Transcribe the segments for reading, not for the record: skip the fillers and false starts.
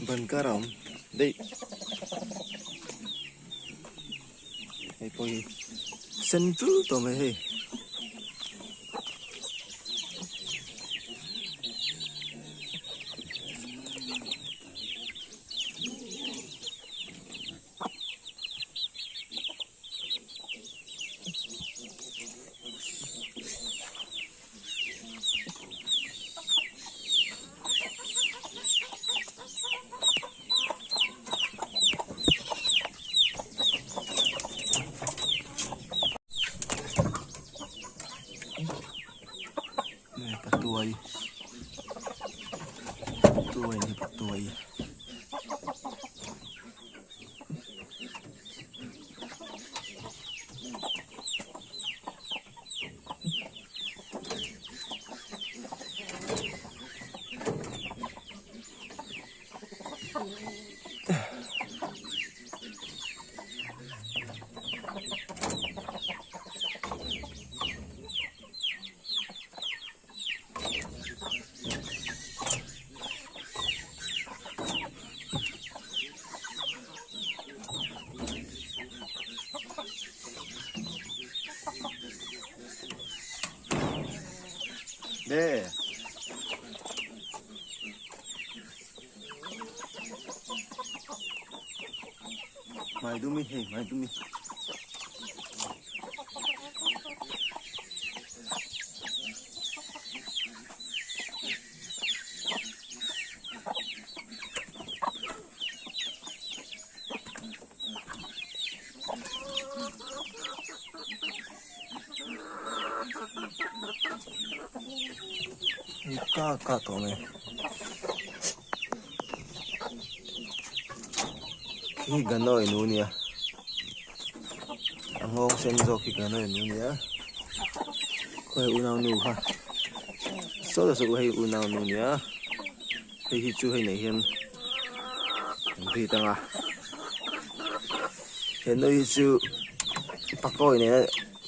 Ban kar a awm daih. Hei pawh hi sen tul tawh mai hei. Patuai patuai ni patuai De. Mai dumi hei mai dumi. Ka ka tawh mai khi ganawi nu nia a nghawng sen zawk hi ganawi nu nia khawi unau nu kha saw ta suh hei unau nu nia hei hi chu hei nei hian an rit ang a he nu hi chu pakawi nena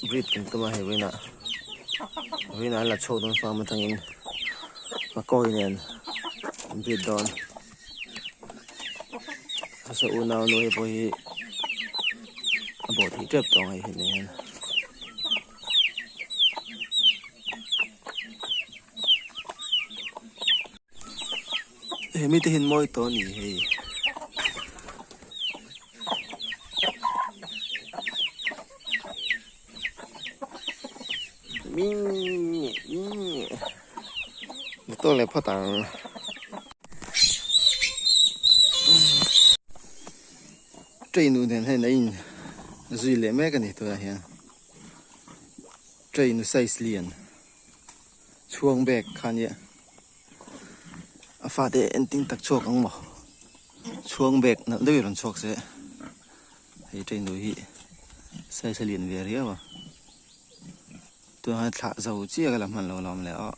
breed kan tum a hei vawiinah vawiinah an la chhuak dawn farm atangin pakawi nen an breed dawn hasa unau nu hei pawh hi a bawh theih tep tawh ang hei hetah hian. He mite hian mawi tawh a ni hei. Motor leh phawt ang. Train nu nen hian a in zui leh mek a ni tunah hian. Train size lian chhuang bag kha nia a fate entin tak chhuak ang maw chhuang bag nalh deuhin rawn chhuak se hei train nu hi size a lian ve riau a tunah hian thlah zo chiah ka la hman lo alawm le aw.